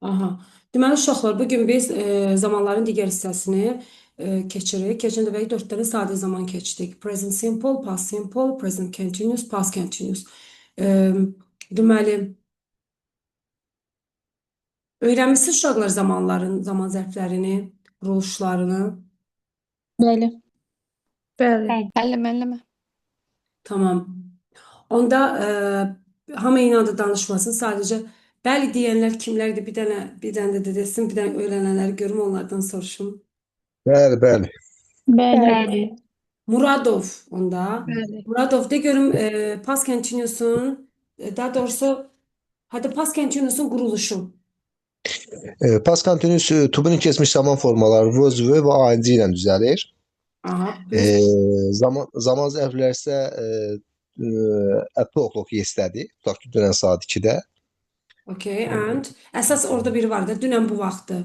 Aha. Deməli uşaqlar, bugün biz zamanların digər hissəsini keçirik. Keçən dəfə 4 dənə sadə zaman keçdik. Present simple, past simple, present continuous, past continuous. Deməli, öyrənmisiniz uşaqlar zamanların, zaman zərflərini, quruluşlarını? Bəli. Bəli. Bəli, müəllimə. Tamam. Onda hamı eyni anda danışmasın. Sadəcə bəli deyənlər kimlərdir? Bir dənə də desin, bir dənə öyrənənləri görüm, onlardan soruşum. Bəli, bəli. Bəli. Bəli. Muradov onda. Bəli. Muradov de görüm past continuous'un daha doğrusu hadi past continuous'un quruluşu. Past continuous to be'nin keçmiş zaman formaları was, were və ing ilə düzəlir. Aha, düz. Zaman zərfləri isə at 2 o'clock yesterday. Tutaq ki, dünən saat 2-də. Okay, and əsas orada biri var da, dünən bu vaxtı.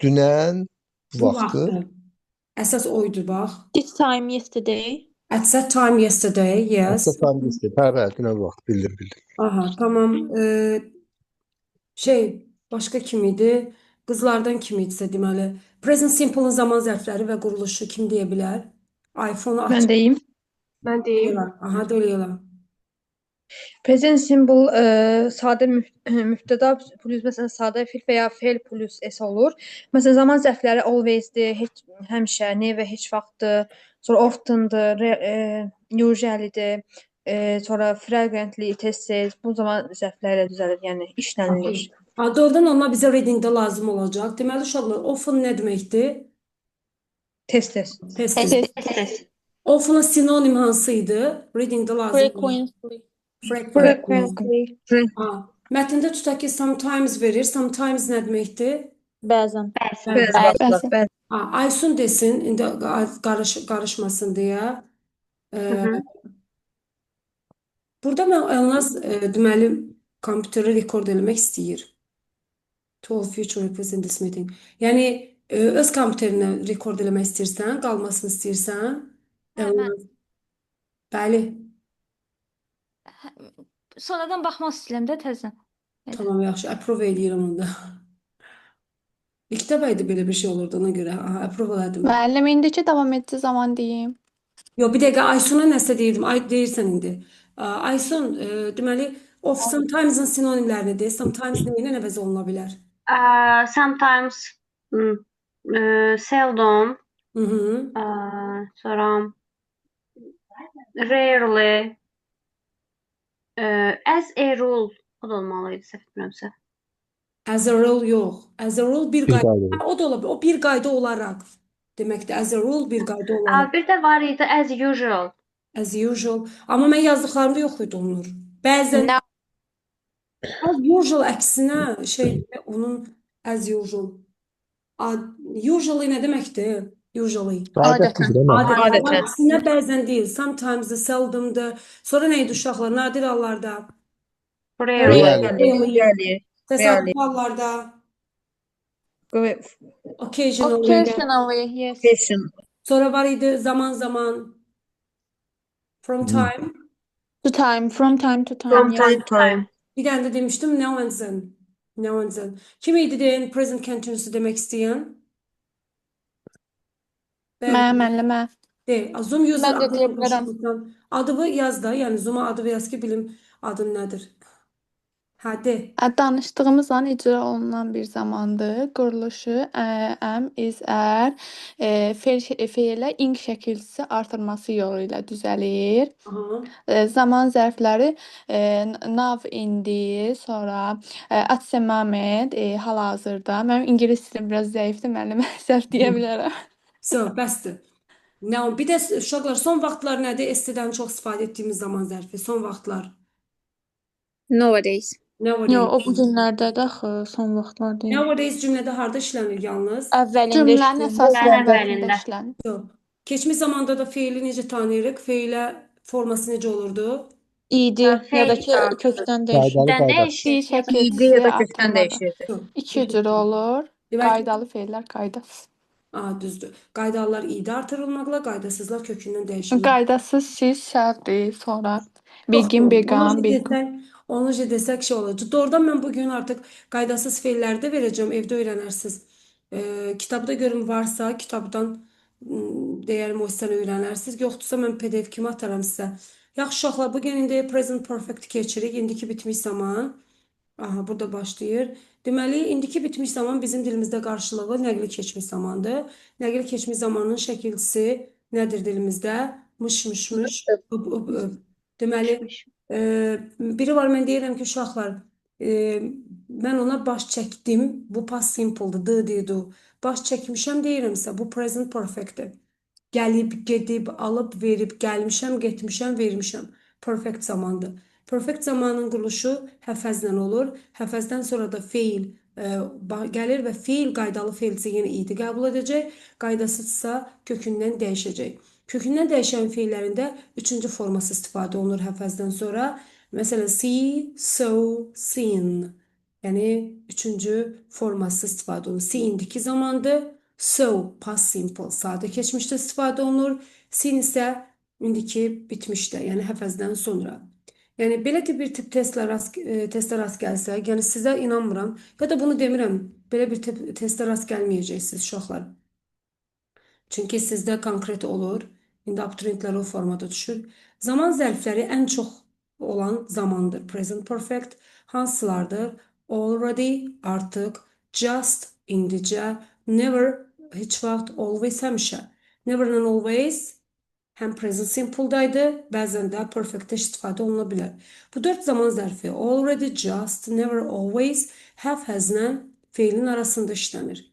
Dünən bu Bu vaxtı. vaxtı. Əsas oydu bax. This time yesterday. At that time yesterday, At yes. that time yesterday. Hə, bəli, dünən bu vaxtı bildim, bildim. Aha, tamam. Şey, başqa kim idi? Qızlardan kim idisə deməli. Present Simple-ın zaman zərfləri və quruluşu kim deyə bilər? iPhone-u Mən aç. deyim. Mən deyim. Aha, Leyla. Present simple sadə mübtəda plus məsələn sadə fe'l və ya fe'l plus s olur. Məsələn zaman zərfləri always-dir, heç, həmişə, never, heç vaxtdır, sonra often-dır, usually-dir, sonra frequently, tez-tez bu zaman zərflərlə düzəlir, yəni işlənilir. Ha, doğrudan onlar bizə readingdə lazım olacaq. Deməli uşaqlar, often nə deməkdir? Tez-tez. Tez-tez. Tez. Often'a sinonim hansı idi? Readingdə lazım olan. Frequently. Frequently. Frequently. Ha, mətndə tutaq ki, sometimes verir. Sometimes nə deməkdir? Bəzən. Bəzi Bəzən. vaxtlar, bəzi. Ha, Aysun desin, indi qarışmasın deyə. Burada mən Elnaz deməli kompüteri rekord eləmək istəyir. To all future represent this meeting. Yəni öz kompüterinə rekord eləmək istəyirsən, qalmasını istəyirsən. Hə, mən Elnaz. Bəli. Sonradan baxmaq istəyirəm də təzədən. Elə. Tamam, yaxşı. Approve eləyirəm onda. İlk dəfə idi belə bir şey olurdu ona görə. Aha, approve elədim. Müəllim, indiki davam edici zaman deyim. Yox, bir dəqiqə Aysuna nəsə deyirdim. Ay deyirsən indi. Aysun, deməli of sometimes'ın sinonimlərini de. Sometimes nə ilə əvəz oluna bilər? Sometimes, seldom, sonra rarely, as a rule o da olmalı idi səhv etmirəmsə. As a rule yox. As a rule bir Bir qayda. qayda. Ha, o da ola bilər. O bir qayda olaraq deməkdir. As a rule bir qayda olaraq. Bir də var idi as usual. As usual. Amma mən yazdıqlarımda yox idi onlar. Bəzən Nə? As usual əksinə şey onun as usual. Usually nə deməkdir? Usually. Adətən. Adətən. Adətən. Adətən. Əksinə bəzən deyil. Sometimes, seldom'dır. Sonra nə idi uşaqlar? Nadir hallarda. Rarely. Rarely. Rarely. Rarely. Təsadüf hallarda. Occasionally. Occasionally, yes. Occasion. Sonra var idi zaman zaman. From time. To time, from time to time, From yes. time to time. Bir dənə də demişdim now and then. Now and then. Kim idi deyən present continuous demək istəyən? Bəli. Mən, müəllimə. De. Zoom user Mən də adını deyə bilərəm. qoşulursan. Adını yaz da, yəni Zoom-a adını yaz ki, bilim adın nədir. Hə, de. Danışdığımız an icra olunan bir zamandır. Quruluşu am, is, are, fe'lə ing şəkilçisi artırması yolu ilə düzəlir. Zaman zərfləri now, indi, sonra at the moment, hal-hazırda. Mənim ingilis dilim biraz zəifdir, müəllimə, səhv deyə bilərəm. So, bəsdir. Now, bir də uşaqlar son vaxtlar nədir? ST-dən çox istifadə etdiyimiz zaman zərfi. Son vaxtlar. Nowadays. Nowadays. Yox, o bu günlərdə də axı, son vaxtlar deyil. Nowadays cümlədə harda işlənir yalnız? Əvvəlində Cümlənin işlənir. əsas Cümlənin hissəsində əvvəlində. işlənir. Yox. Keçmiş zamanda da feili necə tanıyırıq? Feilə forması necə olurdu? İdi ya da Fe'l ki kökdən dəyişir. Qaydalı Dən qayda. dəyişir. Di İdi ya şəkilçisi da kökdən artırmada. dəyişirdi. Yox. İki cür olur. Demək ki, Qaydalı fe'llər qaydasız. Aha, düzdür. Qaydalılar iydə artırılmaqla, qaydasızlar kökündən dəyişirlər. Qaydasız siz səhvdir. Sonra Yoxdur. begin, Onu began, bir begun. desən, Onu desək şey olacaq. Doğrudan mən bugün artıq qaydasız feilləri də verəcəm. Evdə öyrənərsiniz. Kitabda görüm varsa kitabdan deyərim o hissəni öyrənərsiniz. Yoxdursa mən PDF kimi ataram sizə. Yaxşı uşaqlar, bugün indi present perfect keçirik. İndiki bitmiş zaman. Aha, burada başlayır. Deməli, indiki bitmiş zaman bizim dilimizdə qarşılığı nəqli keçmiş zamandır. Nəqli keçmiş zamanın şəkilçisi nədir dilimizdə? Mış, mış, mış, ıb, ıb, ıb. Deməli, biri var, mən deyirəm ki, uşaqlar, mən ona baş çəkdim. Bu past simple'dır, d, d, du. Baş çəkmişəm deyirəmsə, bu present perfect'dir. Gəlib, gedib, alıb, verib, gəlmişəm, getmişəm, vermişəm. Perfect zamandır. Perfect zamanın quruluşu həfəzlə olur. Həfəzdən sonra da feil gəlir və feil qaydalı feilsə yenə idi qəbul edəcək. Qaydasızsa kökündən dəyişəcək. Kökündən dəyişən feillərində üçüncü forması istifadə olunur həfəzdən sonra. Məsələn, see, saw, seen. Yəni üçüncü forması istifadə olunur. See indiki zamandır. Saw past simple sadə keçmişdə istifadə olunur. Seen isə indiki bitmişdə, yəni həfəzdən sonra. Yəni belə tip bir tip testə rast gəlsə, yəni sizə inanmıram ya da bunu demirəm, belə bir tip testə rast gəlməyəcəksiniz uşaqlar. Çünki sizdə konkret olur. İndi abituriyentlər o formada düşür. Zaman zərfləri ən çox olan zamandır. Present perfect hansılardır? Already, artıq, just, indicə, never, heç vaxt, always, həmişə. Never and always həm present simple'daydı, bəzən də perfect'də istifadə oluna bilər. Bu dörd zaman zərfi already, just, never, always, have, has'lə feilin arasında işlənir.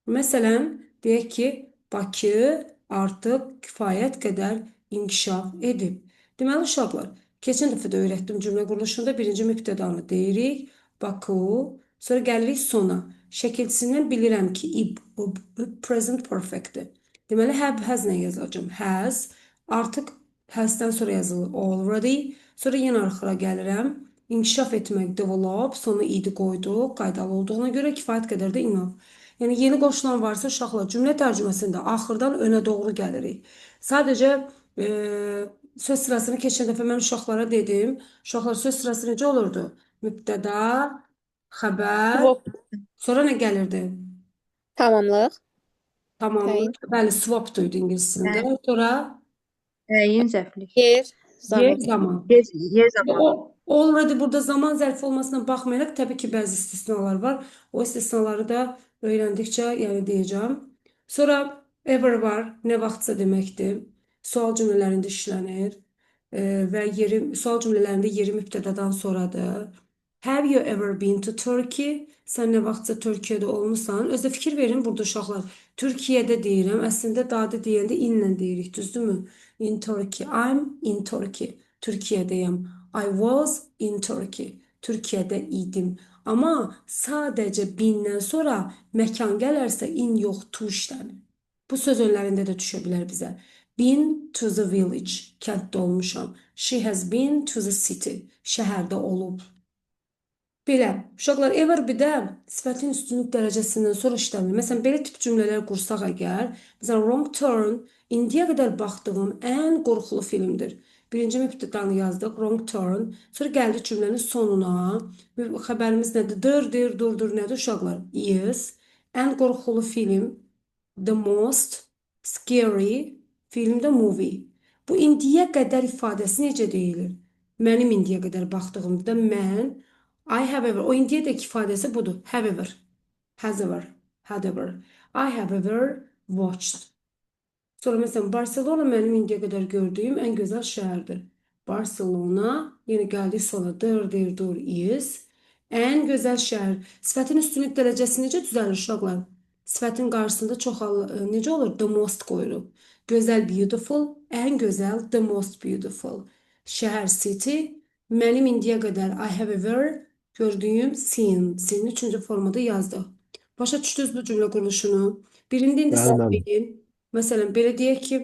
Məsələn, deyək ki, Bakı artıq kifayət qədər inkişaf edib. Deməli, uşaqlar, keçən dəfə də öyrətdim cümlə quruluşunda birinci mübtədanı deyirik, Baku, sonra gəlirik sona. Şəkilçisindən bilirəm ki, ib, ub, ub, present perfect'dir. Deməli, have, has nə yazacağım? Has, artıq has'dən sonra yazılır already. Sonra yenə axıra gəlirəm. İnkişaf etmək, develop, sonu idi qoyduq, qaydalı olduğuna görə kifayət qədər də enough. Yəni yeni qoşulan varsa uşaqlar cümlə tərcüməsində axırdan önə doğru gəlirik. Sadəcə söz sırasını keçən dəfə mən uşaqlara dedim. Uşaqlar söz sırası necə olurdu? Mübtəda, xəbər, Swap. sonra nə gəlirdi? Tamamlıq. Tamamlıq. Bəli, swap idi ingilis dilində. Sonra Təyin zərflik. Yer, yer zaman. zaman. Yer zamanı. O already burada zaman zərfi olmasına baxmayaraq təbii ki, bəzi istisnalar var. O istisnaları da öyrəndikcə yəni deyəcəm. Sonra ever var, nə vaxtsa deməkdir. Sual cümlələrində işlənir və yeri sual cümlələrində yeri mübtədadan sonradır. Have you ever been to Turkey? Sən nə vaxtsa Türkiyədə olmusan? Özdə fikir verin burada uşaqlar. Türkiyədə deyirəm. Əslində dadı deyəndə inlə deyirik, düzdürmü? In Turkey. I'm in Turkey. Türkiyədəyəm. I was in Turkey. Türkiyədə idim. Amma sadəcə been-dən sonra məkan gələrsə in yox, to işlənir. Bu söz önlərində də düşə bilər bizə. Been to the village. Kənddə olmuşam. She has been to the city. Şəhərdə olub. Belə, uşaqlar, ever bir də sifətin üstünlük dərəcəsindən sonra işlənir. Məsələn, belə tip cümlələr qursaq əgər, məsələn, Wrong Turn indiyə qədər baxdığım ən qorxulu filmdir. Birinci mübtədanı yazdıq, Wrong Turn. Sonra gəldik cümlənin sonuna. Xəbərimiz nədir? Dır, dir, dur, dur nədir uşaqlar? Is. Ən qorxulu film, the most scary film də movie. Bu indiyə qədər ifadəsi necə deyilir? Mənim indiyə qədər baxdığımda mən I have ever. O indiyədək ifadəsi budur. Have ever. Has ever. Had ever. I have ever watched. Sonra məsələn Barcelona mənim indiyə qədər gördüyüm ən gözəl şəhərdir. Barcelona, yenə gəldik sona dır, dir, dur, is. Ən gözəl şəhər. Sifətin üstünlük dərəcəsi necə düzəlir uşaqlar? Sifətin qarşısında çox necə olur? The most qoyuruq. Gözəl beautiful, ən gözəl the most beautiful. Şəhər city. Mənim indiyə qədər I have ever gördüyüm seen. Seen'in üçüncü formada yazdıq. Başa düşdünüz bu cümlə quruluşunu? Birində indi Bəli, siz bəli. deyin. Məsələn, belə deyək ki,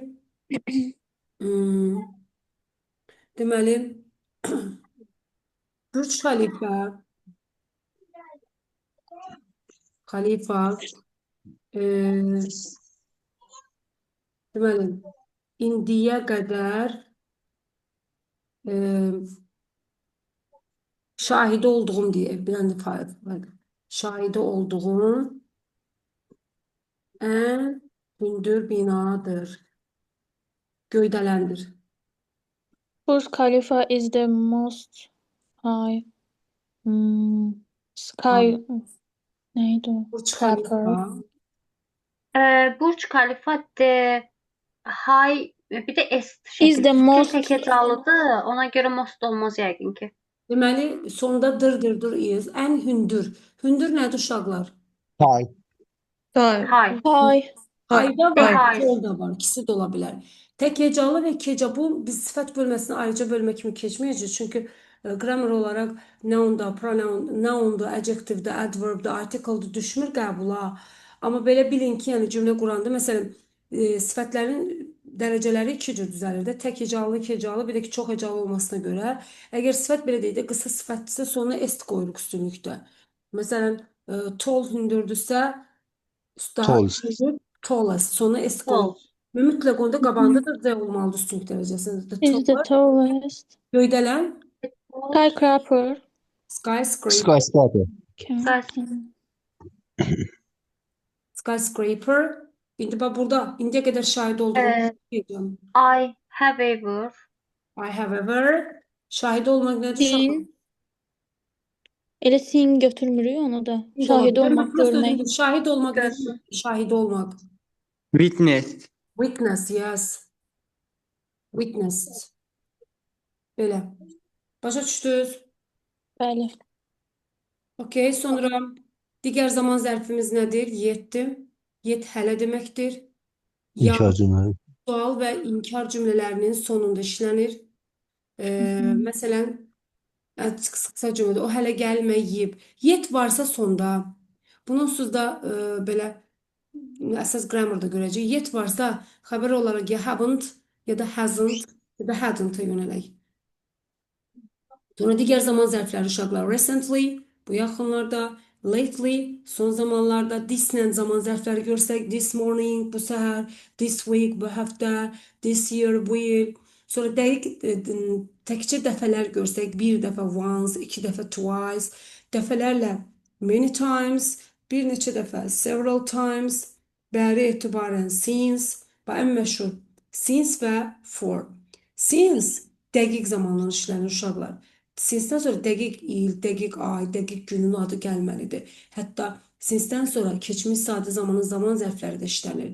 deməli, Burj Khalifa, deməli, indiyə qədər Şahidi olduğum deyə bir dənə də fayda. Şahidi olduğum ən hündür binadır. Göydələndir. Burj Khalifa is the most high sky neydi o? Burj Cracker. Khalifa. Burj Khalifa the high bir də S Is the şəkildir. Çünki most tək hecalıdır. Ona görə most olmaz yəqin ki. Deməli, sonda dır dır dır is. Ən hündür. Hündür nədir uşaqlar? High. High. High. high. Hayda The var, highest. tall da var. İkisi də ola bilər. Tək hecalı və iki heca. Bu biz sifət bölməsini ayrıca bölmə kimi keçməyəcəyik. Çünki grammar olaraq noun-da, pronoun, noun-da, adjective-də, adverb-də, article-da düşmür qəbula. Amma belə bilin ki, yəni cümlə quranda məsələn sifətlərin dərəcələri iki cür düzəlir də. Tək hecalı, iki hecalı, bir də ki çox hecalı olmasına görə. Əgər sifət belə deyək də qısa sifətdirsə sonuna s qoyuruq üstünlükdə. Məsələn, tall hündürdürsə daha Tallest. hündür, tallest. Sonuna s qoyuruq. Tall. Və mütləq onda qabağında da Z olmalıdır üstünlük dərəcəsində. The Is the tallest. tallest Göydələn skyscraper. skyscraper. Skyscraper. Okay. Skyscraper. İndi bax burada indiyə qədər şahid olduğum deyəcəm. I have ever I have ever şahid olmaq nədir uşaqlar? Seen. Elə seen götürmürük onu da. Şahid ola Şahid bilər. olmaq, Mən prosta görmək. özüm şahid olmaq nədir? Şahid olmaq. Witnessed. Witness, yes. Witnessed. Belə. Başa düşdünüz? Bəli. Okey, sonra digər zaman zərfimiz nədir? Yetdir. Yet hələ deməkdir. Ya İnkar cümlələri. sual və inkar cümlələrinin sonunda işlənir. Məsələn, qısa cümlədə o hələ gəlməyib. Yet varsa sonda. Bununsuz da belə əsas grammarda görəcəyik. Yet varsa xəbər olaraq ya haven't ya da hasn't ya da hadn't-a yönələk. Sonra digər zaman zərfləri uşaqlar recently, bu yaxınlarda, lately, son zamanlarda, this-lə zaman zərfləri görsək, this morning, bu səhər, this week, bu həftə, this year, bu il. Sonra dəqiq təkcə dəfələr görsək, bir dəfə once, iki dəfə twice, dəfələrlə many times, bir neçə dəfə several times, bəri etibarən since və ən məşhur since və for. Since dəqiq zamanlar işlənir uşaqlar. Since-dən sonra dəqiq il, dəqiq ay, dəqiq günün adı gəlməlidir. Hətta since-dən sonra keçmiş sadə zamanın zaman zərfləri də işlənir.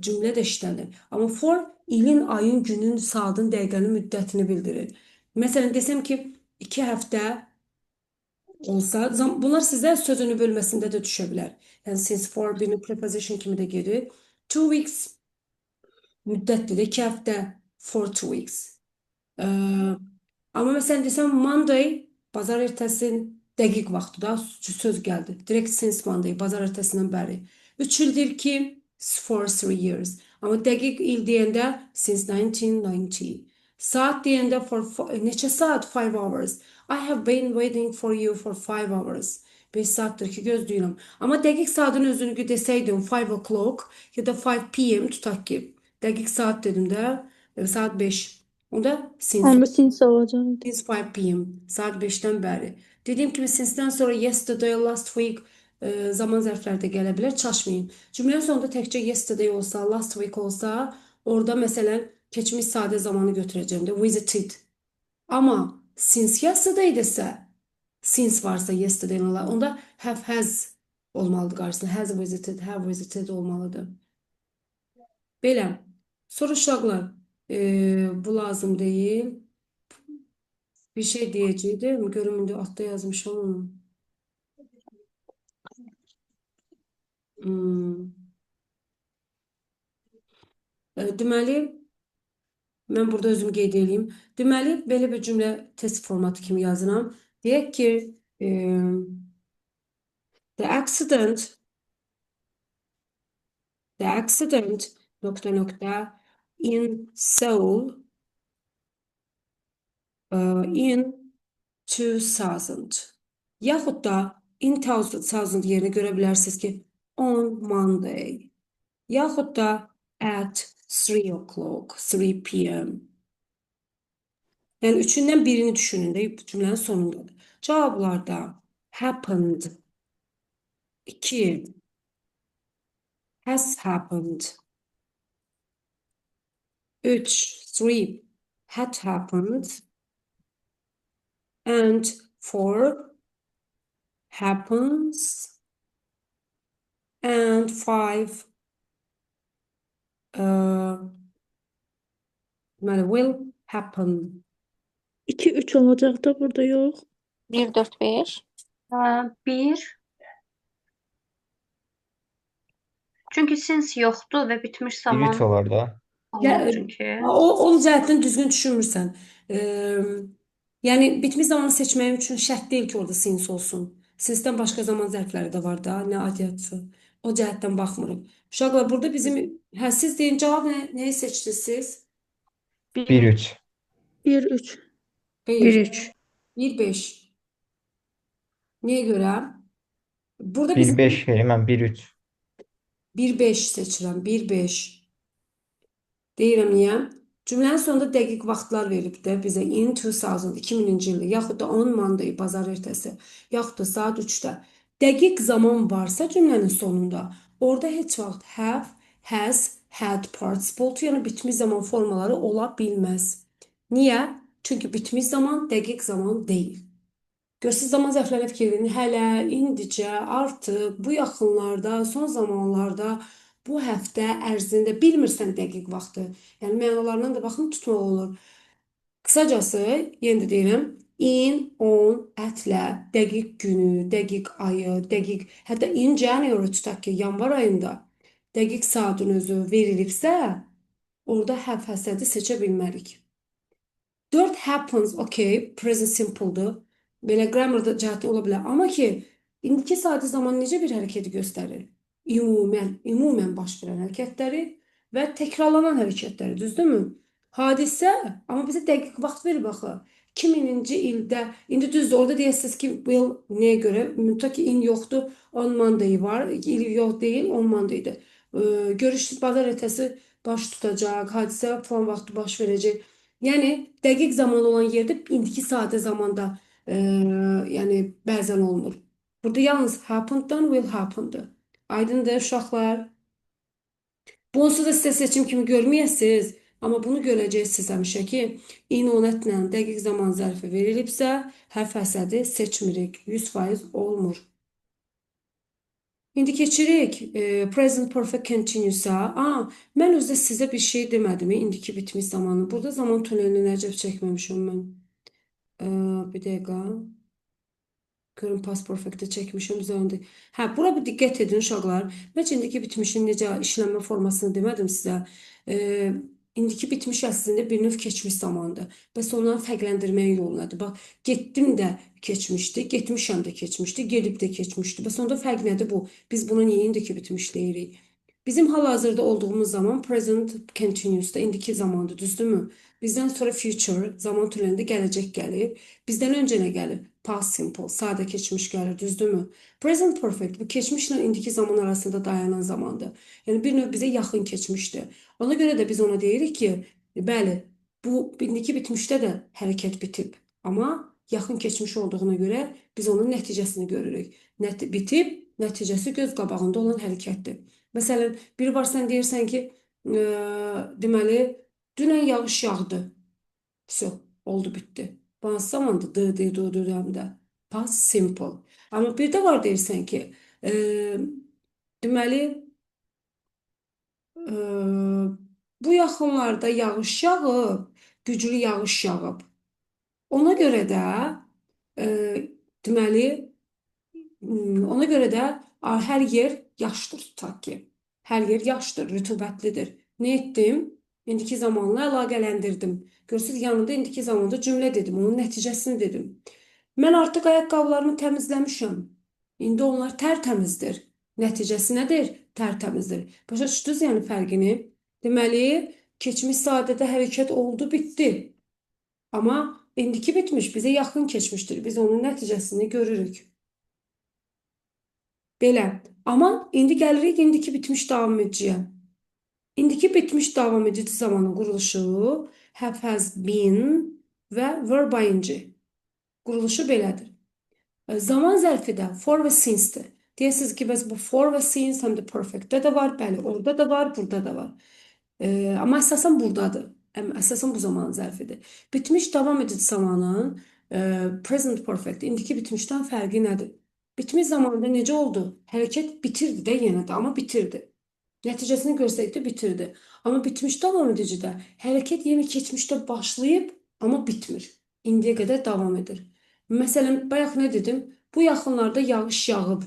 Cümlə də işlənir. Amma for ilin, ayın, günün, saatın, dəqiqənin müddətini bildirir. Məsələn, desəm ki, 2 həftə olsa, bunlar sizə sözünü bölməsində də düşə bilər. Yəni since for birini preposition kimi də gedir. 2 weeks müddətdir də, 2 həftə for 2 weeks. Amma məsələn desəm Monday, bazar ertəsi dəqiq vaxtı da söz gəldi. Direkt since Monday, bazar ertəsindən bəri. 3 ildir ki, for 3 years. Amma dəqiq il deyəndə since 1990. Saat deyəndə for neçə saat? 5 hours. I have been waiting for you for 5 hours. 5 saatdır ki gözləyirəm. Amma dəqiq saatın özünü desəydim 5 o'clock ya da 5 p.m. tutaq ki, dəqiq saat dedim də, saat 5. Onda since Onda since olacaqdı. since 5 p.m. Saat 5-dən bəri. Dediyim kimi since-dən sonra yesterday, last week zaman zərfləri də gələ bilər. Çaşmayın. Cümlənin sonunda təkcə yesterday olsa, last week olsa, orada məsələn keçmiş sadə zamanı götürəcəm də visited. Amma since yesterday desə, since varsa yesterday olar, onda have, has olmalıdır qarşısında. Has visited, have visited olmalıdır. Belə. Sonra uşaqlar, bu lazım deyil. Bir şey deyəcəkdim. Görüm indi altda yazmışam onu. Deməli, mən burada özüm qeyd eləyim. Deməli, belə bir cümlə test formatı kimi yazıram. Deyək ki, the accident nokta nokta in Seoul in 2000. Yaxud da in 2000 yerinə görə bilərsiniz ki, on Monday. Yaxud da at 3 o'clock, 3 p.m. Yəni üçündən birini düşünün də cümlənin sonundadır. Cavablarda happened 2, has happened 3, 3, had happened and 4, happens and 5, deməli, will happen. 2-3 olacaq da burada yox. 1, 4, 5. 1. Çünki since yoxdur və bitmiş 1 zaman 3 olar da. Ya, olmalı çünki. o cəhətdən düzgün düşünmürsən. Yəni bitmiş zamanı seçməyim üçün şərt deyil ki, orada since olsun. Since-dən başqa zaman zərfləri də var da, nə aidiyyatı. O cəhətdən baxmırıq. Uşaqlar, burada bizim, hə, siz deyin, cavab nə, nəyi seçdiniz siz? 1 3. 1-3. Xeyr. 1-3. 1-5. Niyə görə? Burada 1 bizim 5 verim mən 1 3. 1-5 seçirəm. 1-5. Deyirəm niyə? Cümlənin sonunda dəqiq vaxtlar verib də bizə in 2000, 2000-ci ildə, yaxud da on Monday, bazar ertəsi, yaxud da saat 3-də. Dəqiq zaman varsa cümlənin sonunda, orada heç vaxt have, has, had participle, yəni bitmiş zaman formaları ola bilməz. Niyə? Çünki bitmiş zaman dəqiq zaman deyil. Görürsüz, zaman zərflərinə fikir verin. Hələ, indicə, artıq, bu yaxınlarda, son zamanlarda, bu həftə ərzində bilmirsən dəqiq vaxtı. Yəni mənalarından da baxın tutmaq olur. Qısacası, yenə də deyirəm, in, on, at-lə dəqiq günü, dəqiq ayı, dəqiq, hətta in January tutaq ki, yanvar ayında dəqiq saatın özü verilibsə, orada have, has, had-i seçə bilmərik. 4 happens, okay, present simple'dır. Belə grammarda cəhətdə ola bilər. Amma ki, indiki sadə zaman necə bir hərəkəti göstərir? Ümumən baş verən hərəkətləri və təkrarlanan hərəkətləri, düzdürmü? Hadisə, amma bizə dəqiq vaxt verib axı. 2000-ci ildə, indi düzdür, orada deyəsiniz ki, will nəyə görə? Tutaq ki, in yoxdur, on Monday var, il yox deyil, on Monday'dir. Görüş bazar ertəsi baş tutacaq, hadisə falan vaxtı baş verəcək. Yəni, dəqiq zaman olan yerdə indiki sadə zamanda yəni bəzən olmur. Burada yalnız happened-dan will happen'dır. Aydındır uşaqlar. Bu onsuz da sizə seçim kimi görməyəsiniz, amma bunu görəcəksiniz həmişə ki, in on at-lə dəqiq zaman zərfi verilibsə, have, has, had-i seçmirik. 100% olmur. İndi keçirik present perfect continuous-a. Mən özdə sizə bir şey demədim, indiki bitmiş zamanı. Burada zaman tünelini nəcəb çəkməmişəm mən. Bir dəqiqə. Görün past perfect-də çəkmişəm üzərində. Hə, bura bir diqqət edin uşaqlar. Məncə indiki bitmişin necə işlənmə formasını demədim sizə. İndiki bitmiş əslində bir növ keçmiş zamandır. Bəs onları fərqləndirməyin yolu nədir? Bax, getdim də keçmişdi, getmişəm də keçmişdi, gedib də keçmişdi. Bəs onda fərq nədir bu? Biz bunu niyə indiki bitmiş deyirik? Bizim hal-hazırda olduğumuz zaman present continuous-da indiki zamandır, düzdürmü? Bizdən sonra future, zaman tünelində gələcək gəlir. Bizdən öncə nə gəlir? Past simple, sadə keçmiş gəlir, düzdürmü? Present perfect, bu keçmişlə indiki zaman arasında dayanan zamandır. Yəni bir növ bizə yaxın keçmişdir. Ona görə də biz ona deyirik ki, bəli, bu indiki bitmişdə də hərəkət bitib. Amma yaxın keçmiş olduğuna görə biz onun nəticəsini görürük. Bitib, nəticəsi göz qabağında olan hərəkətdir. Məsələn, bir var sən deyirsən ki, deməli, dünən yağış yağdı. Vso, oldu, bitdi. Bu hansı zamandır? D, D, D, D, D, past simple. Amma bir də var deyirsən ki, deməli, bu yaxınlarda yağış yağıb, güclü yağış yağıb. Ona görə də, deməli, ona görə də hər yer yaşdır, tutaq ki. Hər yer yaşdır, rütubətlidir. Nə etdim? İndiki zamanla əlaqələndirdim. Görürsünüz, yanında indiki zamanda cümlə dedim, onun nəticəsini dedim. Mən artıq ayaqqabılarımı təmizləmişəm. İndi onlar tərtəmizdir. Nəticəsi nədir? Tərtəmizdir. Başa düşdünüz yəni fərqini? Deməli, keçmiş sadədə hərəkət oldu, bitdi. Amma indiki bitmiş bizə yaxın keçmişdir. Biz onun nəticəsini görürük. Belə. Amma indi gəlirik indiki bitmiş davam ediciyə. İndiki bitmiş davam edici zamanın quruluşu have, has, been və verb ing. Quruluşu belədir. Zaman zərfi də for və since-dir. Deyəsiniz ki, bəs bu for və since həm də perfect-də də var. Bəli, orada da var, burada da var. Amma əsasən buradadır. Əsasən bu zaman zərfidir. Bitmiş davam edici zamanın present perfect, indiki bitmişdən fərqi nədir? Bitmiş zamanda necə oldu? Hərəkət bitirdi də yenə də, amma bitirdi. Nəticəsini görsək də bitirdi. Amma bitmiş davam edicidə hərəkət yenə keçmişdə başlayıb, amma bitmir. İndiyə qədər davam edir. Məsələn, bayaq nə dedim? Bu yaxınlarda yağış yağıb.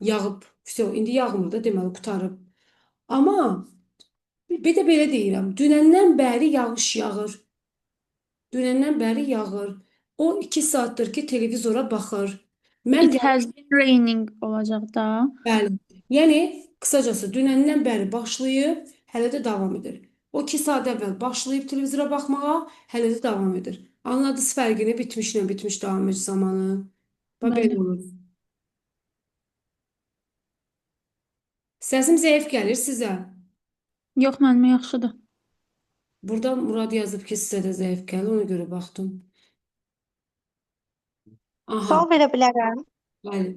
Yağıb. Vso, indi yağmır da, deməli qurtarıb. Amma bir də belə deyirəm. Dünəndən bəri yağış yağır. Dünəndən bəri yağır. O 2 saatdır ki, televizora baxır. Mən It has been raining olacaq da. Bəli. Yəni qısacası dünəndən bəri başlayıb, hələ də davam edir. O 2 saat əvvəl başlayıb televizora baxmağa, hələ də davam edir. Anladınız fərqini bitmişlə bitmiş davam edici zamanı. Bax belə Bəli. olur. Səsim zəif gəlir sizə. Yox, müəllimə yaxşıdır. Burada Murad yazıb ki, sizə də zəif gəlir, ona görə baxdım. Aha, Sual verə bilərəm. Bəli.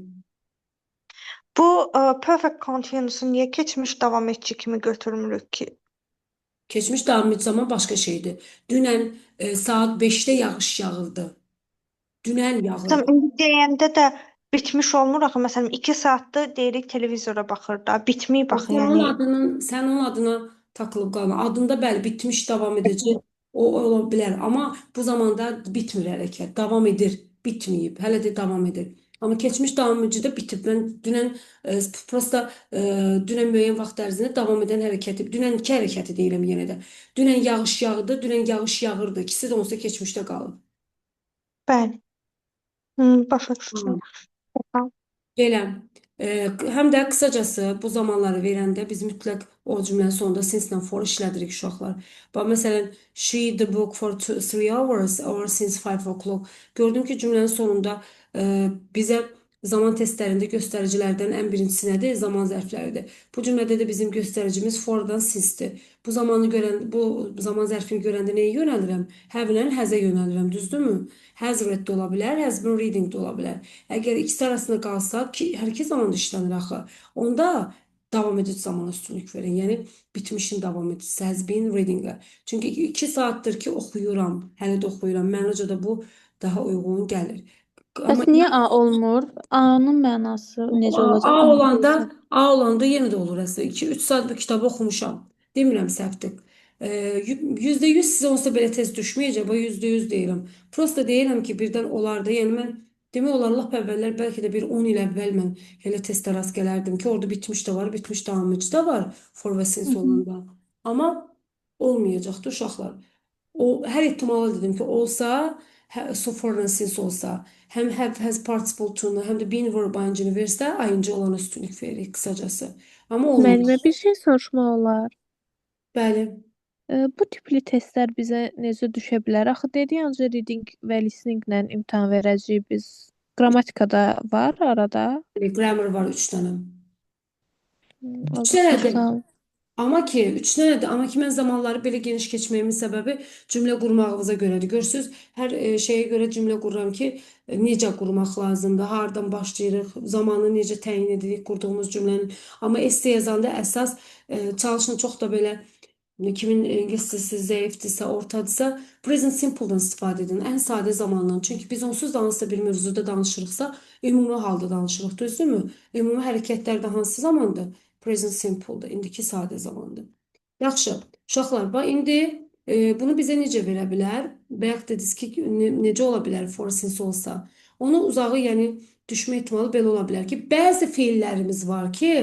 Bu perfect continuous-u niyə keçmiş davam edici kimi götürmürük ki? Keçmiş davam edici zaman başqa şeydir. Dünən saat 5-də yağış yağırdı. Dünən yağırdı. Məsələn, indi deyəndə də bitmiş olmur axı. Məsələn, 2 saatdır deyirik televizora baxır da. Bitməyib axı, Sən onun yəni. adının, sən onun adına takılıb qalma. Adında bəli bitmiş davam edici o ola bilər, amma bu zamanda bitmir hərəkət. Davam edir, bitməyib. Hələ də davam edir. Amma keçmiş davam edici də bitib. Mən dünən prosta dünən müəyyən vaxt ərzində davam edən hərəkəti, dünənki hərəkəti deyirəm yenə də. Dünən yağış yağdı, dünən yağış yağırdı. İkisi də onsuz da keçmişdə qalıb. Bəli. Başa düşdüm. Tamam. Belə. Həm də qısacası bu zamanları verəndə biz mütləq o cümlənin sonunda since-lə for işlədirik uşaqlar. Bax, məsələn, she the book for 2, 3 hours or since 5 o'clock. Gördüm ki, cümlənin sonunda bizə zaman testlərində göstəricilərdən ən birincisi nədir? Zaman zərfləridir. Bu cümlədə də bizim göstəricimiz for-dan since-dir. Bu zamanı görən, bu zaman zərfini görəndə nəyə yönəlirəm? Have-lə has-ə yönəlirəm, düzdürmü? Has read də ola bilər, has been reading də ola bilər. Əgər ikisi arasında qalsa, ki, hər iki zamanda işlənir axı. Onda davam edici zamana üstünlük verin. Yəni bitmişin davam edicisi has been reading-ə. Çünki 2 saatdır ki oxuyuram, hələ də oxuyuram. Mənacə də bu daha uyğun gəlir. Amma Bəs niyə A olmur? A-nın mənası necə olacaq? A A olanda, olsa. A olanda yenə də olur əslində. 2-3 saat bu kitabı oxumuşam. Demirəm səhvdir. %100 sizə onsuz da belə tez düşməyəcək. Bu %100 deyirəm. Prosta deyirəm ki, birdən olardı. Yəni mən demək olar lap əvvəllər, bəlkə də bir 10 il əvvəl mən elə testə rast gələrdim ki, orada bitmiş də var, bitmiş davam edici də var for və since olanda. Amma olmayacaqdı uşaqlar. O hər ehtimala dedim ki, olsa, hə, so for and since olsa, həm have has participle to-nu, həm də been verb ing-ni versə, ing olana üstünlük veririk qısacası. Amma olmur. Müəllimə bir şey soruşmaq olar. Bəli. Bu tipli testlər bizə necə düşə bilər? Axı dedi ancaq reading və listening-lə imtahan verəcəyik biz. Qrammatikada var arada. Grammar var 3 dənə. Oldu, 3 çox dənədir. sağ ol. Amma ki, 3 dənədir. Amma ki, mən zamanları belə geniş keçməyimin səbəbi cümlə qurmağınıza görədir. Görürsüz, hər şeyə görə cümlə qururam ki, necə qurmaq lazımdır, hardan başlayırıq, zamanı necə təyin edirik qurduğumuz cümlənin. Amma esse yazanda əsas çalışın çox da belə kimin ingiliscəsi zəifdirsə, ortadırsa, present simple-dan istifadə edin. Ən sadə zamandan. Çünki biz onsuz da hansısa bir mövzuda danışırıqsa, ümumi halda danışırıq, düzdürmü? Ümumi hərəkətlər də hansı zamandır? Present simple-dır. İndiki sadə zamandır. Yaxşı, uşaqlar, bax indi bunu bizə necə verə bilər? Bayaq dediniz ki, necə ola bilər for since olsa? Onu uzağı, yəni düşmə ehtimalı belə ola bilər ki, bəzi feillərimiz var ki,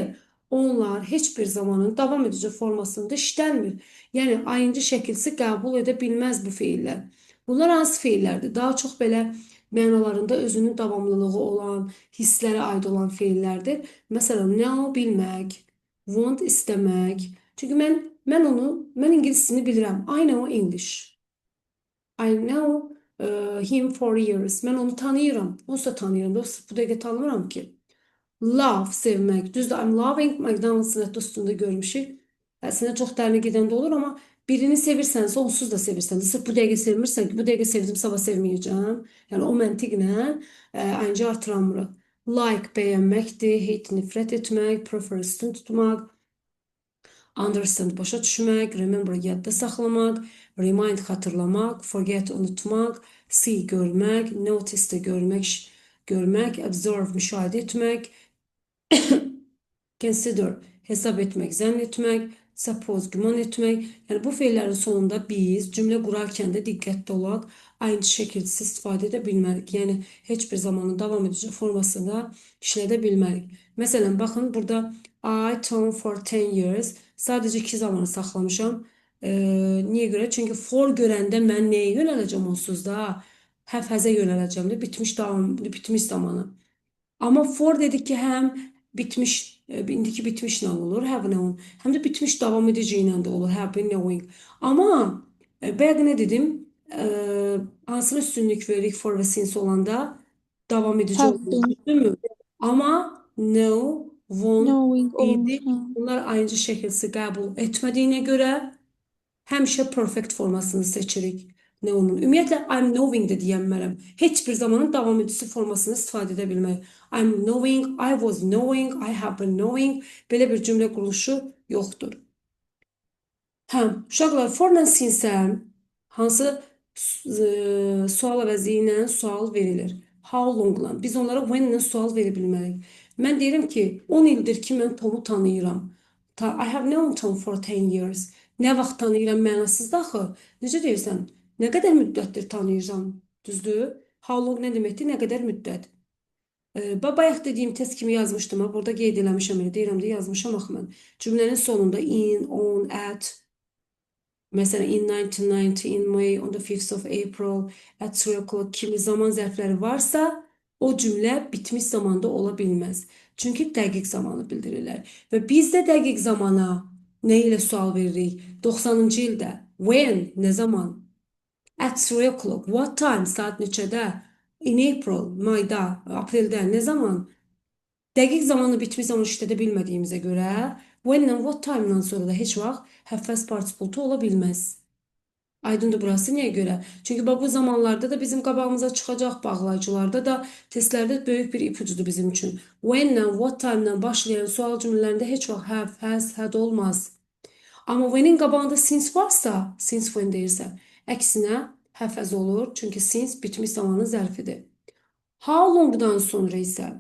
onlar heç bir zamanın davam edici formasında işlənmir. Yəni ing şəkilsi qəbul edə bilməz bu feillər. Bunlar hansı feillərdir? Daha çox belə mənalarında özünün davamlılığı olan, hisslərə aid olan feillərdir. Məsələn, know bilmək, want istəmək. Çünki mən ingilis dilini bilirəm. I know English. I know him for years. Mən onu tanıyıram. Onsuz da tanıyıram. Dost, bu dəqiqə tanımıram ki. Love, sevmək. Düzdür, I'm loving McDonald's-ın hətta üstündə görmüşük. Əslində çox dərinə gedən də olur, amma Birini sevirsənsə, onsuz da sevirsən. Sırf bu dəqiqə sevmirsən ki, bu dəqiqə sevdim, sabah sevməyəcəm. Yəni o məntiqlə ing artıramırıq. Like bəyənməkdir, hate nifrət etmək, prefer üstün tutmaq, understand başa düşmək, remember yadda saxlamaq, remind xatırlamaq, forget unutmaq, see görmək, notice də görmək, görmək, observe müşahidə etmək, consider hesab etmək, zənn etmək, suppose güman etmək. Yəni bu feillərin sonunda biz cümlə qurarkən də diqqətli olaq, ing şəkilçisi istifadə edə bilmərik. Yəni heç bir zamanın davam edici formasında işlədə bilmərik. Məsələn, baxın burada I Tom for 10 years. Sadəcə iki zamanı saxlamışam. Niyə görə? Çünki for görəndə mən nəyə yönələcəm onsuz da? Have has'ə yönələcəm də, bitmiş davam, bitmiş zamanı. Amma for dedik ki, həm bitmiş, indiki bitmişlə olur, have known, həm də bitmiş davam edici ilə də olur, have been knowing. Amma bayaq nə dedim? Hansına üstünlük veririk for və since olanda? Davam edici Have olur, been. değil mi? Amma know, won't, Knowing olmur. idi. Hə. Bunlar ing şəkilçisi qəbul etmədiyinə görə həmişə perfect formasını seçirik. Know'nun. Ümumiyyətlə I'm knowing də deyənmərəm. Heç bir zamanın davam edicisi formasını istifadə edə bilmərik. I'm knowing, I was knowing, I have been knowing. Belə bir cümlə quruluşu yoxdur. Hə, uşaqlar, for-la since hansı sual əvəzi ilə sual verilir? How long-la. Biz onlara when-lə sual verə bilmərik. Mən deyirəm ki, 10 ildir ki, mən Tomu tanıyıram. I have known Tom for 10 years. Nə vaxt tanıyıram mənasızdır axı. Necə deyirsən? Nə qədər müddətdir tanıyıram? Düzdür? How long nə deməkdir? Nə qədər müddət? Bayaq dediyim test kimi yazmışdım ha. Burada qeyd eləmişəm elə. Deyirəm də yazmışam axı mən. Cümlənin sonunda in, on, at. Məsələn, in 1990, in May, on the 5th of April, at 3 o'clock kimi zaman zərfləri varsa, o cümlə bitmiş zamanda ola bilməz. Çünki dəqiq zamanı bildirirlər. Və biz də dəqiq zamana nə ilə sual veririk? 90-cı ildə. When? Nə zaman? At 3 o'clock. What time? Saat neçədə? In April, mayda, apreldə. Nə zaman? Dəqiq zamanı bitmiş zaman işlədə bilmədiyimizə görə when-lə what time-dan sonra da heç vaxt have has participle ola bilməz. Aydındır burası niyə görə? Çünki bax bu zamanlarda da bizim qabağımıza çıxacaq, bağlayıcılarda da testlərdə böyük bir ipucudur bizim üçün. When-lə what time-dan başlayan sual cümlələrində heç vaxt have, has, had olmaz. Amma when-in qabağında since varsa, since when deyirsə, əksinə have has olur. Çünki since bitmiş zamanın zərfidir. How long-dan sonra isə,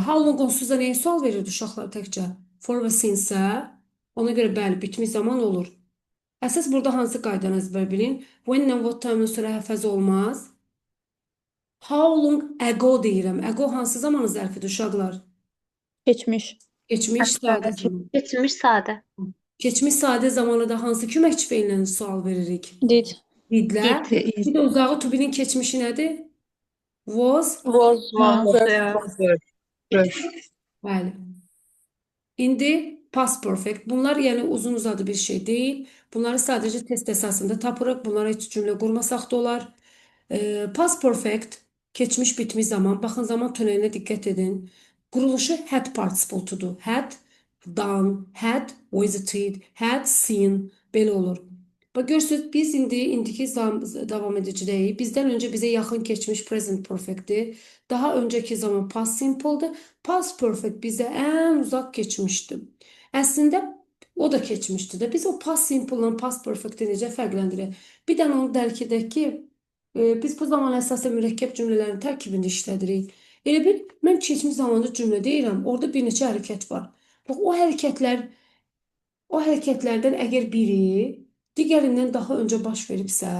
how long onsuz da nəyə sual verirdi uşaqlar təkcə? For və since-ə. Ona görə bəli, bitmiş zaman olur. Əsas burada hansı qaydanı əzbər bilin? When-lə what time-dan sonra have has olmaz. How long ago deyirəm. Ago hansı zamanın zərfidir uşaqlar? Keçmiş. Keçmiş sadə zaman. Keçmiş sadə. Keçmiş sadə zamanı da hansı köməkçi feillə sual veririk? Did. Did-lə. Did. Bir də uzağı to be-nin keçmişi nədir? Was. Was. Was. Were. Bəli. İndi past perfect. Bunlar yəni uzun uzadı bir şey deyil. Bunları sadəcə test əsasında tapırıq. Bunlara heç cümlə qurmasaq da olar. Past perfect keçmiş bitmiş zaman. Baxın zaman tönəyinə diqqət edin. Quruluşu had participle-tudur. Had done, had visited, had seen belə olur. Bax görürsünüz biz indiki davam edicidəyik. Bizdən öncə bizə yaxın keçmiş present perfect'dir. Daha öncəki zaman past simple'dır. Past perfect bizə ən uzaq keçmişdir. Əslində o da keçmişdir də. Biz o past simple-la past perfect'i necə fərqləndirək? Bir dənə onu dərk edək ki, biz bu zaman əsasən mürəkkəb cümlələrin tərkibində işlədirik. Elə bil mən keçmiş zamanda cümlə deyirəm, orada bir neçə hərəkət var. Bax o hərəkətlərdən əgər biri digərindən daha öncə baş veribsə,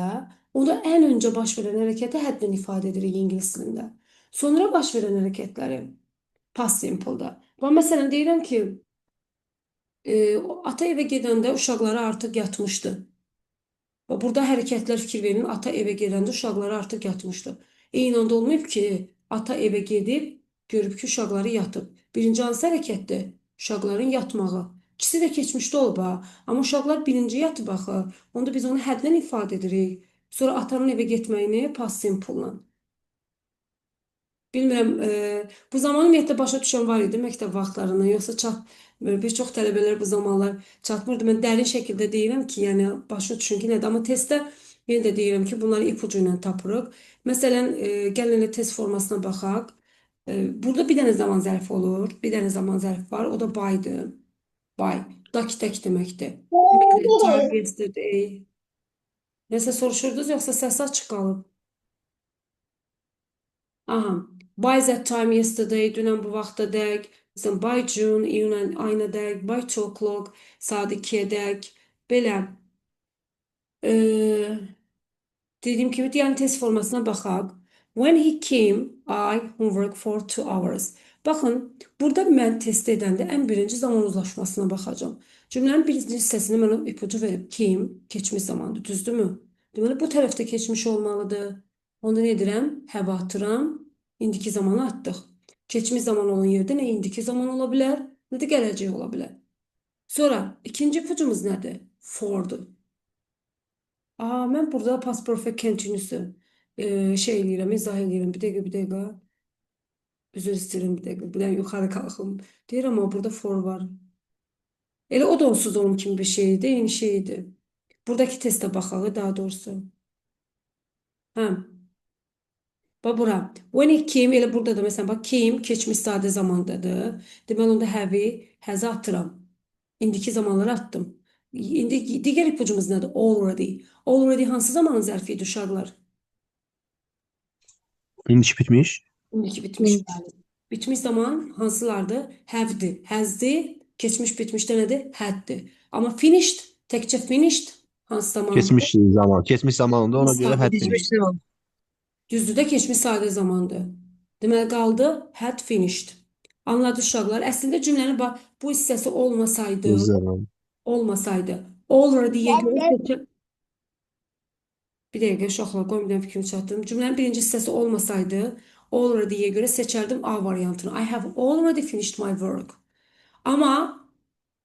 onda ən öncə baş verən hərəkəti had-lə ifadə edirik ingilis dilində. Sonra baş verən hərəkətləri past simple-da. Bax məsələn deyirəm ki, ata evə gedəndə uşaqları artıq yatmışdı. Bax burada hərəkətlər fikir verin, ata evə gedəndə uşaqları artıq yatmışdı. Eyni anda olmayıb ki, ata evə gedib, görüb ki, uşaqları yatıb. Birinci hansı hərəkətdir? Uşaqların yatmağı. İkisi də keçmişdə olub ha. Amma uşaqlar birinci yatıb axı. Onda biz onu had-lə ifadə edirik. Sonra atanın evə getməyini past simple-la. Bilmirəm, bu zaman ümumiyyətlə başa düşən var idi məktəb vaxtlarından, yoxsa bir çox tələbələr bu zamanlar çatmırdı. Mən dərin şəkildə deyirəm ki, yəni başa düşün ki, nədir? Amma testdə yenə də deyirəm ki, bunları ipucu ilə tapırıq. Məsələn, gəlin elə test formasına baxaq. Burada bir dənə zaman zərfi olur, bir dənə zaman zərfi var, o da by'dır. By. Dak tək deməkdir. Time yesterday. Nəsə soruşurdunuz, yoxsa səs açıq qalıb? Aha. By that time yesterday, dünən bu vaxta dək. Məsələn, by June, iyun ayına dək. By 2 o'clock, saat 2-yə dək. Belə. Dediyim kimi, yəni test formasına baxaq. When he came, I homework for 2 hours. Baxın, burada mən test edəndə ən birinci zaman uzlaşmasına baxacağam. Cümlənin birinci hissəsində mənə ipucu verib. Came, keçmiş zamandır, düzdürmü? Deməli, bu tərəfdə keçmiş olmalıdır. Onda nə edirəm? Have atıram. İndiki zamanı atdıq. Keçmiş zaman olan yerdə nə indiki zaman ola bilər, nə də gələcək ola bilər. Sonra ikinci ipucumuz nədir? For'dur. Aa, mən burada past perfect continuous-u şey eləyirəm, izah eləyirəm. Bir dəqiqə, bir dəqiqə. Üzr istəyirəm, bir dəqiqə. Bir dəqiqə yuxarı qalxım. Deyirəm, amma burada for var. Elə o da onsuz onun kimi bir şeydi, eyni şeydi. Buradakı testə baxaq, daha doğrusu. Hə. Bax bura. When he came, elə burada da məsələn, bax came keçmiş sadə zamandadır. Deməli onda have-i, has atıram. İndiki zamanları atdım. İndi digər ipucumuz nədir? Already. Already hansı zamanın zərfi idi uşaqlar? İndiki bitmiş. İndiki bitmiş, bəli. Bitmiş zaman hansılardır? Have'di, has'di. Keçmiş bitmişdə nədir? Had'di. Amma finished, təkcə finished hansı zamandır? Keçmiş zaman. Keçmiş zamanında ona görə had Sadə. finished. Zaman. Düzdür də, keçmiş sadə zamandır. Deməli qaldı had finished. Anladı uşaqlar. Əslində cümlənin bax bu hissəsi olmasaydı, Gözəl. olmasaydı already-yə görə seçim. Bir dəqiqə uşaqlar, qoyun bir dənə fikrimi çatdırım. Cümlənin birinci hissəsi olmasaydı, already-yə görə seçərdim A variantını. I have already finished my work. Amma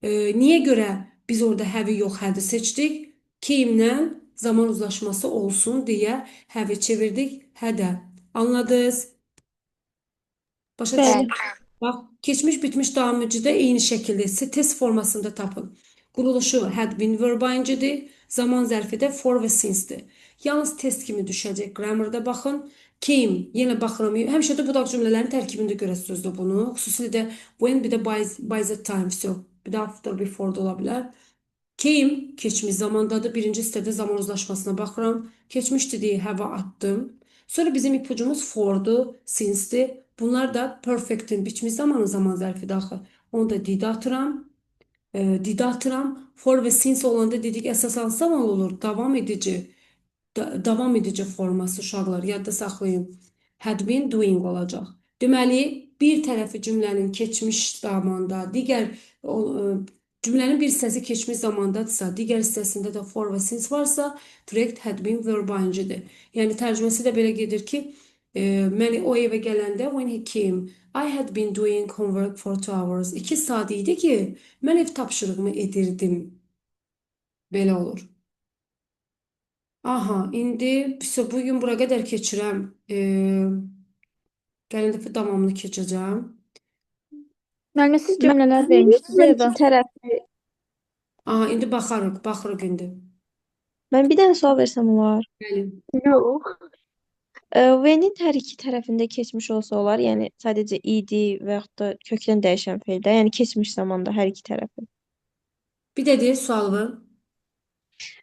niyə görə biz orada have-i yox, had-i seçdik? Came-lə zaman uzlaşması olsun deyə have-i çevirdik had-ə. Anladınız? Başa Bəli. düşdünüz? Bax, keçmiş bitmiş davam edicidə eyni şəkildə test formasında tapın. Quruluşu had been verb ing-dir. Zaman zərfi də for və since-dir. Yalnız test kimi düşəcək. Grammarda baxın. Came, yenə baxıram. Həmişə də budaq cümlələrin tərkibində görəsiniz də bunu. Xüsusilə də when, bir də by the time, so. Bir də after, before da ola bilər. Came keçmiş zamandadır. Birinci hissədə zaman uzlaşmasına baxıram. Keçmiş dediyi have attım. Sonra bizim ipucumuz for'du, since'di. Bunlar da perfect'in bitmiş zamanı zaman zərfi daxil. Onu da did atıram. Did atıram. For və since olanda dedik əsas hansı zaman olur? Davam edici. Davam edici forması uşaqlar yadda saxlayın. Had been doing olacaq. Deməli, bir tərəfi cümlənin keçmiş zamanda, digər cümlənin bir hissəsi keçmiş zamandadırsa, digər hissəsində də for və since varsa, direkt had been verb ing-dir. Yəni tərcüməsi də belə gedir ki, mən o evə gələndə, when he came, I had been doing homework for 2 hours. 2 saat idi ki, mən ev tapşırığımı edirdim. Belə olur. Aha, indi bugün bura qədər keçirəm. Gələn dəfə davamını keçəcəm. Müəllimə, siz cümlələr vermişdiniz Hər evə. iki tərəfi. Aha, indi baxarıq, baxırıq indi. Mən bir dənə sual versəm olar? Bəli. Yox. When-in hər iki tərəfində keçmiş olsa olar, yəni sadəcə idi və yaxud da kökdən dəyişən feildə, yəni keçmiş zamanda hər iki tərəfi. Bir də deyir sualı.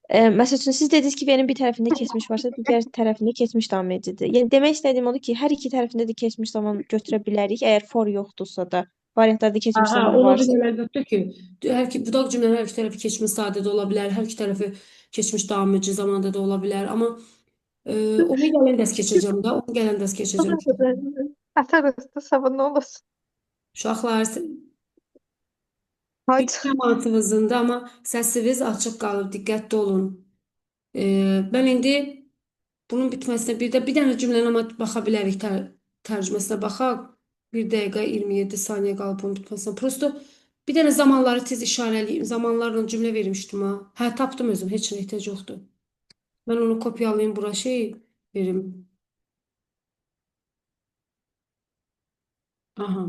Məsəl üçün siz dediniz ki, when-in bir tərəfində keçmiş varsa, digər tərəfində keçmiş davam edicidir. Yəni demək istədiyim odur ki, hər iki tərəfində də keçmiş zaman götürə bilərik, əgər for yoxdursa da, variantlarda keçmiş Aha, zaman ola varsa. bilər əlbəttə ki. Hər iki budaq cümlənin hər iki tərəfi keçmiş sadə də ola bilər, hər iki tərəfi keçmiş davam edici zamanda da ola bilər. Amma onu gələn dərs keçəcəm də, onu gələn dərs keçəcəm. Atarız da sabah nə olsun. Uşaqlar, Haydi. mantığınızda amma səsiniz açıq qalır, diqqətli olun. Mən indi bunun bitməsinə bir də bir dənə cümləni amma baxa bilərik, tərcüməsinə baxaq. 1 dəqiqə 27 saniyə qalıb bunun bitməsinə. Prosto bir dənə zamanları tez işarələyim. Zamanlarla cümlə vermişdim ha. Hə, tapdım özüm. Heç nə ehtiyac yoxdur. Mən onu kopyalayım, bura şey verim. Aha.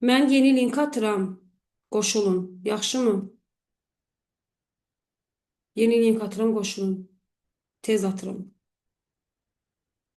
Mən yeni link atıram. Qoşulun. Yaxşımı? Yeni link atıram, qoşulun. Tez atıram.